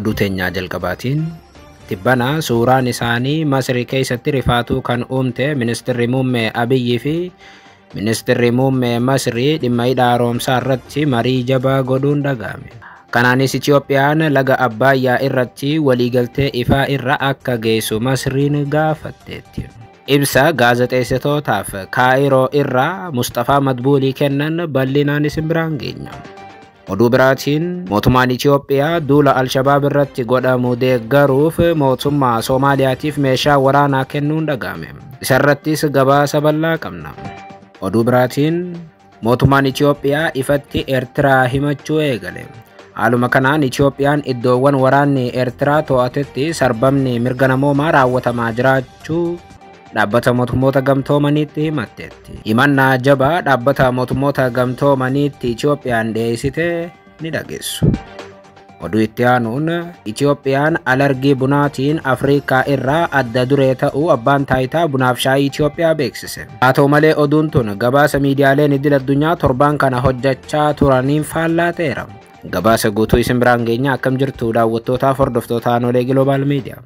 Oduu teenyaa jalqabaatiin tibbana suuraan isaanii Masrii keessatti rifaatuu kan uumte ministeerri muummee Abiyyi fi ministeerri muummee Masrii dhimma hidha haaromsaa irratti marii jabaa godhuun dhaga'ame. Kanaanis Itiyoophiyaan laga Abbaayyaa irratti waliigaltee ifaa irra akka geessu Masriin gaafatteetti. Ibsa gaazexeessitootaaf Kaayiroo irraa Mustafaa Madbuulii kennan bal'inaan isin biraan geenya. Oduu biraatiin mootummaan Itiyoophiyaa duula Alshabaab irratti godhamu deeggaruuf mootummaa Soomaaliyaatiif meeshaa waraanaa kennuun dhaga'ame. Isarrattis gabaasa bal'aa qabna. Oduu biraatiin mootummaan Itiyoophiyaa ifatti Eertiraa himachuu eegale. Haaluma kanaan Itiyoophiyaan iddoowwan waraanni Eertiraa to'atetti sarbamni mirga namoomaa raawwatamaa jiraachuu dhaabbata mootummoota gamtoomaniitti himatteetti. Himannaa jabaa dhaabbata mootummoota gamtoomaniitti Itiyoophiyaan dhiyeessite ni dhageessu. Oduu itti aanuun Itiyoophiyaan alargii bunaatiin Afrikaa irraa adda duree ta'uu abbaan taayitaa bunaaf shaayii Itiyoophiyaa beeksise. Haa ta'u malee oduun tun gabaasa miidiyaaleen idil addunyaa torbaan kana hojjechaa turaniin faallaa ta'eera. Gabaasa guutuu isin biraan geenya. Akkam jirtu daawwattootaaf hordoftoota Aanolee Gilobaal Miidiyaa.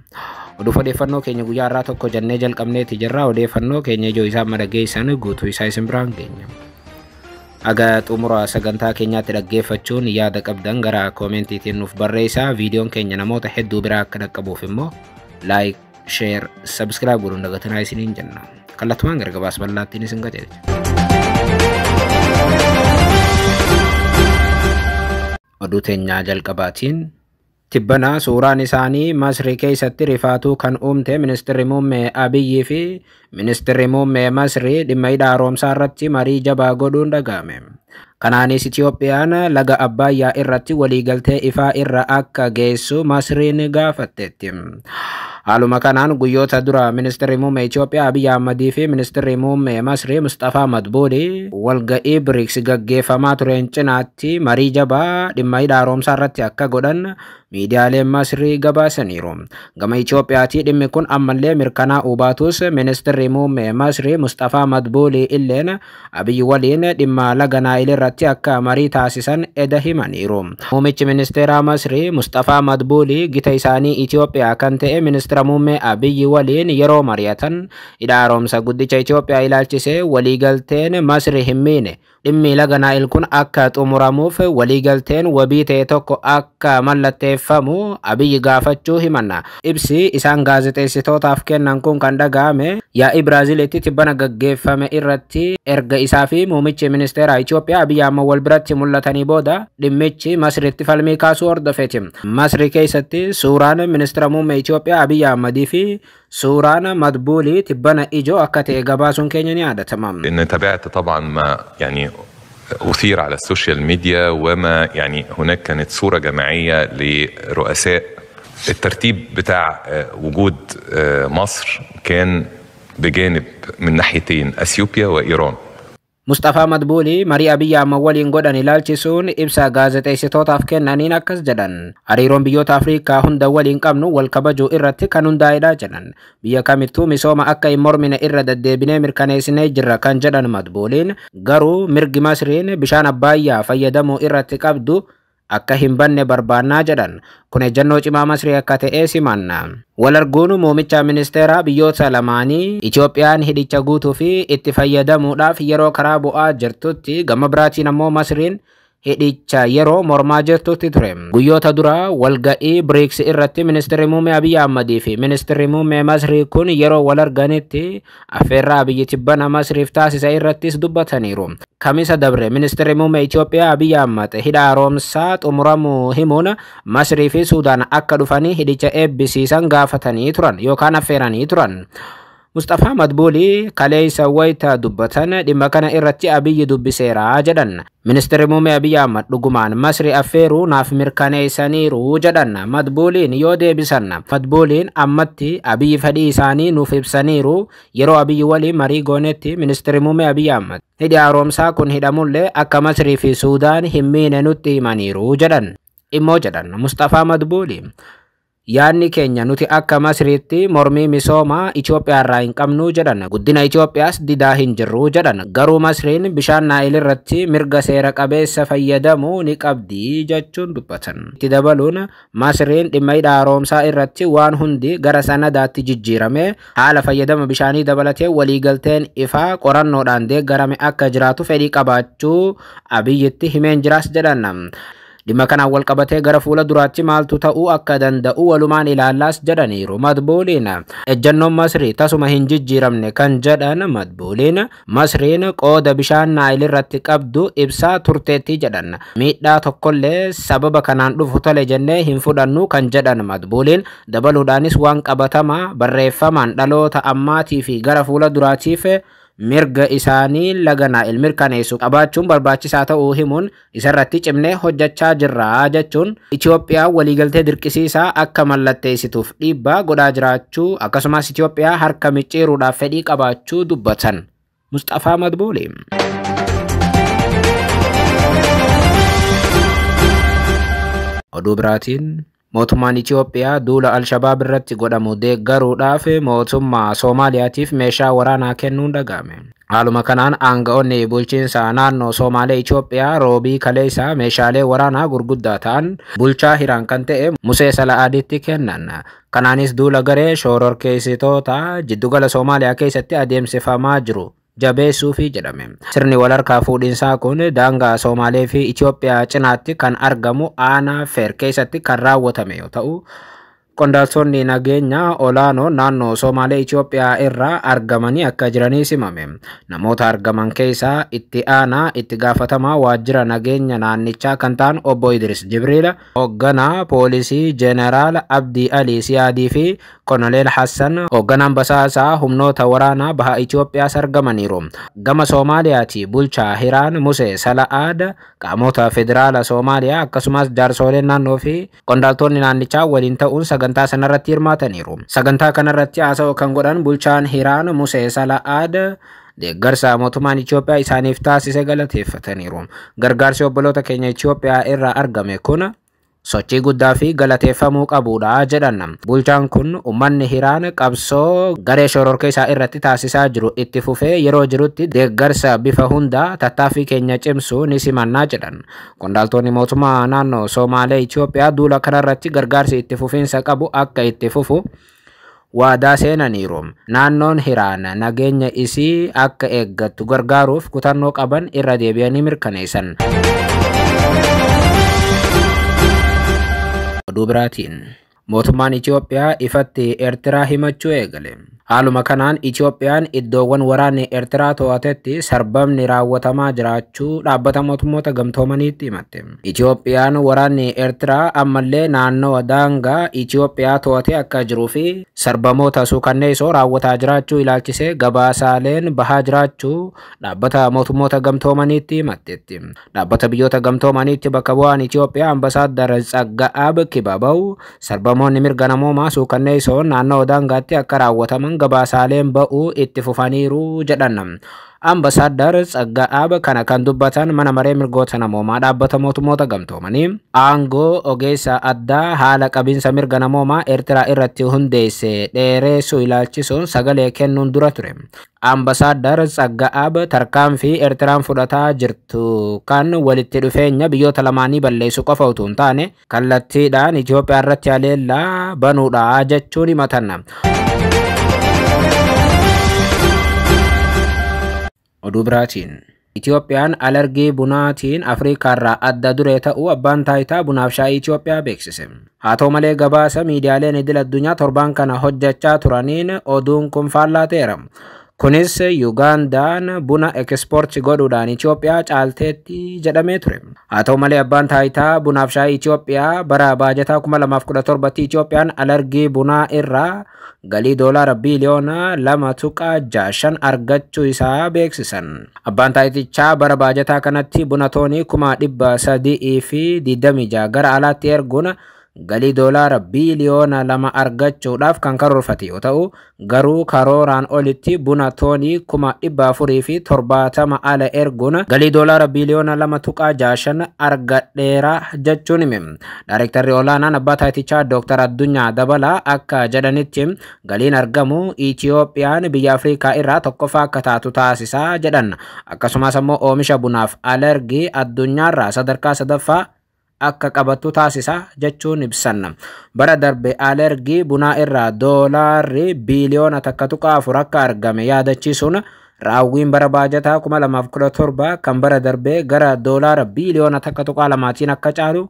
Oduuf odeeffannoo keenya guyyaa har'aa tokko jennee jalqabneeti jirra. Odeeffannoo keenya ijoo isaa madhageessan guutuu isaa isin biraan geenya. Aga xumura sagantaa keenyaatti dhaggeeffachuun yaada qabdan gara koomentiitiin nuuf barreessaa. Viidiyoon keenya namoota hedduu biraa akka dhaqqabuuf immoo like, share, subscribe godhuun dagatinaa isiniin jenna. Kallattumaan gara gabaasa bal'aattiin isin qajeelcha. Oduu teenyaa jalqabaatiin tibbana suuraan isaanii Masrii keessatti rifaatuu kan uumte ministeerri muummee Abiyyi fi ministeerri muummee Masrii dhimma hidha haaromsaa irratti marii jabaa godhuun dhaga'ame. Kanaanis Itiyoophiyaan laga Abbaayyaa irratti waliigaltee ifaa irra akka geessu Masriin gaafatteetti. Haaluma kanaan guyyoota dura ministeerri muummee Itiyoophiyaa Abiyyi Ahmadii fi ministeerri muummee Masrii Mustafaa Madbuulii walga'ii BRICS gaggeeffamaa tureen cinaatti marii jabaa dhimma hidha haaromsaa irratti akka godhan miidiyaaleen Masrii gabaasaniiru. Gama Itiyoophiyaatii dhimmi kun ammallee mirkanaa'uu baatus ministeerri muummee Masrii Mustafaa Madbuulii illeen Abiyyi waliin dhimma laga Naayil irratti akka marii taasisan eda himaniiru. Muummichi ministeeraa Masrii Mustafaa Madbuulii gita isaanii Itiyoophiyaa kan ta'e ministeera muummee Abiyyi waliin yeroo mari'atan hidha haaromsa guddicha Itiyoophiyaa ilaalchisee waliigalteen Masri hin miine. Dhimmi laga Naayil kun akka xumuramuuf waliigalteen wabii ta'e tokko akka mallatteeffamu Abiyyi gaafachuu himanna. Ibsi isaan gaazexeessitootaaf kennan kun kan dhaga'ame yaa'ii Biraaziilitti tibbana gaggeeffame irratti erga isaa fi muummichi ministeera Itiyoophiyaa Abiyyi Ahmad wal biratti mul'atanii booda dhimmichi Masritti falmii kaasuu hordofeeti. Masri keessatti suuraan ministeera muummee Itiyoophiyaa Abiyyi Ahmadii fi suuraan Madbuulii tibbana ijoo akka ta'e gabaasuun keenya ni yaadatama. لأن تابعت طبعا ما يعني أثير على السوشيال ميديا وما يعني هناك كانت صورة جماعية لرؤساء. الترتيب بتاع وجود مصر كان بجانب من ناحيتين أثيوبيا وإيران. Mustafaa Madbuulii marii Abiyyi Ahmad waliin godhan ilaalchisuun ibsa gaazexeessitootaaf kennaniin akkas jedhan. Hariiroon biyyoota Afrikaa hunda waliin qabnu wal kabajuu irratti kan hundaa'edha jedhan. Biyya kamittuu misooma akka hin mormine irra deddeebinee mirkaneessinee jirra kan jedhan Madbuuliin garuu mirgi Masriin bishaan Abbaayyaa fayyadamuu irratti qabdu akka hin banne barbaannaa jedhan. Kun ejjennoo cimaa Masrii akka ta'e simanna. Wal arguun muummicha ministeeraa biyyoota lamaanii Itiyoophiyaan hidhicha guutuu fi itti fayyadamuudhaaf yeroo karaa bu'aa jirtutti gama biraatiin ammoo Masriin hidhicha yeroo mormaa jirtutti ture. Guyyoota dura walga'ii BRICS irratti ministeerri muummee Abiyyi Ahmadii fi ministeerri muummee Masrii kun yeroo wal arganitti affeerraa Abiyyi tibbana Masriif taasisa irrattis dubbataniiru. Kamisa dabre ministeerri muummee Itiyoophiyaa Abiyyi Ahmad hidha haaromsaa xumuramuu himuun Masrii fi Suudaan akka dhufanii hidhicha eebbisiisan gaafatanii turan yookaan affeeranii turan. Mustafaa Madbuulii kaleessa wayita dubbatan dhimma kana irratti Abiyyi dubbiseera jedhan. Ministeerri muummee Abiyyi Ahmad dhugumaan Masri affeeruu naaf mirkaneessaniiru jedhan. Madbuuliin yoo deebisan Madbuuliin ammatti Abiyyi fedhii isaanii nuuf ibsaniiru. Yeroo Abiyyi waliin marii goonetti ministeerri muummee Abiyyi Ahmad hidhi haaromsaa kun hidhamullee akka Masrii fi Suudaan hin miine nutti himaniiru jedhan. Immoo jedhan Mustafaa Madbuulii. Yaadni keenya nuti akka Masriitti mormii misoomaa Itoophiyaa irraa hin qabnu jedhan. Guddina Itoophiyaas didaa hin jirru jedhan. Garuu Masriin bishaan Naayil irratti mirga seera qabeessa fayyadamuu ni qabdi jechuun dubbatan. Itti dabaluun Masriin dhimma hidha haaromsaa irratti waan hundi gara sanadaatti jijjiirame haala fayyadama bishaanii dabalatee waliigalteen ifaa qorannoodhaan deeggarame akka jiraatu fedhii qabaachuu Abiyyitti himeen jiraas jedhan. Dhimma kanaan wal qabatee gara fuula duraatti maaltu ta'uu akka danda'u walumaan ilaallaas jedhaniiru Madbuuliin. Ejjannoon Masrii tasuma hin jijjiiramne kan jedhan Madbuuliin Masriin qooda bishaan Naayil irratti qabdu ibsaa turteetti jedhan. Miidhaa tokkollee sababa kanaan dhufu tole jennee hin fudhannu kan jedhan Madbuuliin dabaluudhaanis waan qabatamaa barreeffamaan dhaloota ammaatii fi gara fuula duraatiif mirga isaanii laga Naayil mirkaneessu qabaachuun barbaachisaa ta'uu himuun isarratti cimnee hojjechaa jirra jechuun Itoophiyaa waliigaltee dirqisiisaa akka mallatteessituuf dhiibbaa godhaa jiraachuu akkasumas Itoophiyaa harka micciiruudhaaf fedhii qabaachuu dubbatan. Mustafaa Madbuuli. Oduu biraatiin mootummaan Itoophiyaa duula Alshabaab irratti godhamu deeggaruudhaaf mootummaa Soomaaliyaatiif meeshaa waraanaa kennuun dhaga'ame. Haaluma kanaan aanga'oonni bulchiinsa naannoo Somaalee Itoophiyaa roobii kaleessaa meeshaalee waraanaa gurguddaa ta'an bulchaa Hiraan kan ta'e Musee Sala'aaditti kennan. Kanaanis duula garee shororkeessitoota jiddugala Soomaaliyaa keessatti adeemsifamaa jiru jabeessuufi jedhame. Sirni walharkaa fuudhinsaa kun daangaa Somaalee fi Itoophiyaa cinaatti kan argamu aanaa Feer keessatti kan raawwatame yoo ta'u, qondaaltonni nageenyaa olaanoo naannoo Somaalee Itoophiyaa irraa argamanii akka jiranii simame. Namoota argaman keessaa itti aanaa itti gaafatamaa waajjira nageenya naannichaa kan ta'an obbo Idris Jibriila, hoogganaa poolisii Jeeneraal Abdii Alii Siyaadii fi Koloneel Hassan hoogganaan basaasaa humnoota waraanaa baha Itoophiyaas argamaniiru. Gama Soomaaliyaati bulchaa Hiraan Musee Sala'aad qaamota federaala Soomaaliyaa akkasumas jaarsoleen naannoo fi qondaaltonni naannichaa waliin ta'uun sagantaa sanarratti hirmaataniiru. Sagantaa kanarratti haasa'u kan godhan bulchaan Hiraan Musee Sala'aad deeggarsa mootummaan Itoophiyaa isaaniif taasise galateeffataniiru. Gargaarsi obboloota keenya Itoophiyaa irraa argame kun sochii guddaa fi galateeffamuu qabudha jedhan. Bulchaan kun uummanni Hiraan qabsoo garee shororkeessaa irratti taasisaa jiru itti fufee yeroo jirutti deeggarsa bifa hundaa tattaaffii keenya cimsuu ni simannaa jedhan. Qondaaltonni mootummaa naannoo Somaalee Itoophiyaa duula kanarratti gargaarsi itti fufiinsa qabu akka itti fufu waadaa seenaniiru. Naannoon Hiraan nageenya isii akka eeggattu gargaaruuf kutannoo qaban irra deebi'anii mirkaneessan. Oduu biraatiin mootummaan Itoophiyaa ifatti Eertiraa himachuu eegale. Haaluma kanaan Itoophiyaan iddoowwan waraanni Eertiraa to'atetti sarbamni raawwatamaa jiraachuu dhaabbata mootummoota gamtoomaniitti himatte. Itoophiyaan waraanni Eertiraa ammallee naannoo daangaa Itoophiyaa to'atee akka jiruu fi sarbamoota suukanneessoo raawwataa jiraachuu ilaalchisee gabaasaaleen bahaa jiraachuu dhaabbata mootummoota gamtoomaniitti himatteetti. Dhaabbata biyyoota gamtoomaniitti bakka bu'aan Itoophiyaa ambasaaddar Tsagga'aab Kibabaw sarbamoonni mirga namoomaa suukanneessoon naannoo daangaatti akka raawwataman gabaasaaleen ba'uu itti fufaniiru jedhan. Ambasaaddar Tsagga'aab kana kan dubbatan mana maree mirgoota namoomaa dhaabbata mootummoota gamtoomanii aangoo ogeessa addaa haala qabiinsa mirga namoomaa Eertiraa irratti hundeesse dheereessuu ilaalchisuun sagalee kennuun dura ture. Ambasaaddar Tsagga'aab tarkaanfii Eertiraan fudhataa jirtu kan walitti dhufeenya biyyoota lamaanii balleessu qofa utuu hin taane kallattiidhaan Itoophiyaa irratti haleellaa banuudha jechuun himatan. Oduu biraatiin Itoophiyaan alergii bunaatiin Afriikaarraa adda duree ta'uu abbaan taayitaa bunaaf shaayii Itoophiyaa beeksise. Haa ta'u malee gabaasa miidiyaaleen idil addunyaa torbaan kana hojjechaa turaniin oduun kun faallaa ta'eera. Kunis Yuugandaan buna ekspoortii godhuudhaan Itoophiyaa caalteetti jedhamee ture. Haa ta'u malee abbaan taayitaa bunaaf shaayii Itoophiyaa bara baajataa 2017tti Itoophiyaan alergii bunaa irraa galii doolaara biiliyoona 2.65 argachuu isaa beeksisan. Abbaan taayitichaa bara baajataa kanatti buna toonii 326 gara alaatti erguun galii doolaara biiliyoona 2 argachuudhaaf kan karoorfate yoo ta'u, garuu karooraan olitti buna toonii 470,000 ala erguun galii doolaara biiliyoona 2.65 argadheera jechuun hime. Daarektarri olaanaan abbaa taayitichaa Dr. Addunyaa Dabalaa akka jedhanitti, galiin argamu Itiyoophiyaan biyya Afrikaa irraa tokkoffaa akka taatu taasisaa jedhan. Akkasumas ammoo oomisha bunaaf alergii addunyaarraa sadarkaa sadaffaa akka qabattu taasisa jechuun ibsan. Bara darbe alergii bunaa irraa doolaarri biiliyoona 1.4 akka argame yaadachiisuun, raawwiin bara baajataa 2017 kan bara darbee gara doolaara biiliyoona 1.2tiin akka caalu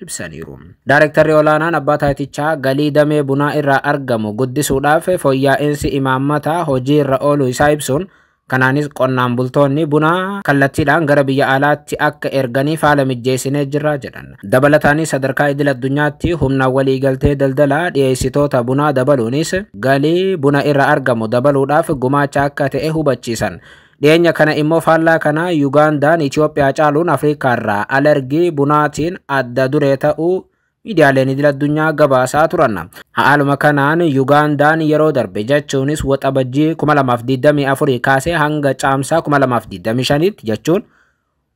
ibsaniiru. Daarektarri olaanaan abbaa taayitichaa galii damee bunaa irraa argamu guddisuudhaaf fooyya'insi imaammataa hojii irra ooluu isaa ibsuun, kanaanis qonnaan bultoonni bunaa kallattiidhaan gara biyya alaatti akka erganiif haala mijjeessinee jirra jedhan. Dabalataanis sadarkaa idil addunyaatti humna waliigaltee daldalaa dhiyeessitoota bunaa dabaluunis galii buna irra argamu dabaluudhaaf gumaacha akka ta'e hubachiisan. Dhiyeenya kana immoo faallaa kana Yugaandaan Itoophiyaa caaluun Afrikaarraa alergii bunaatiin adda duree ta'uu miidiyaaleen idil addunyaa gabaasaa turan. Haaluma kanaan Yugaandaan yeroo darbe, jechuunis Waxabajjii 2024 kaasee hanga Caamsaa 2025tti, jechuun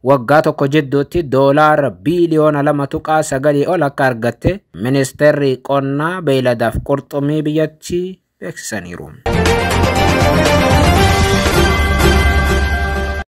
waggaa tokko jidduutti doolaara biiliyoona 2.9 ol akka argatte ministeerri qonnaa, beeyladaaf qurxummii biyyattii beeksisaniiru.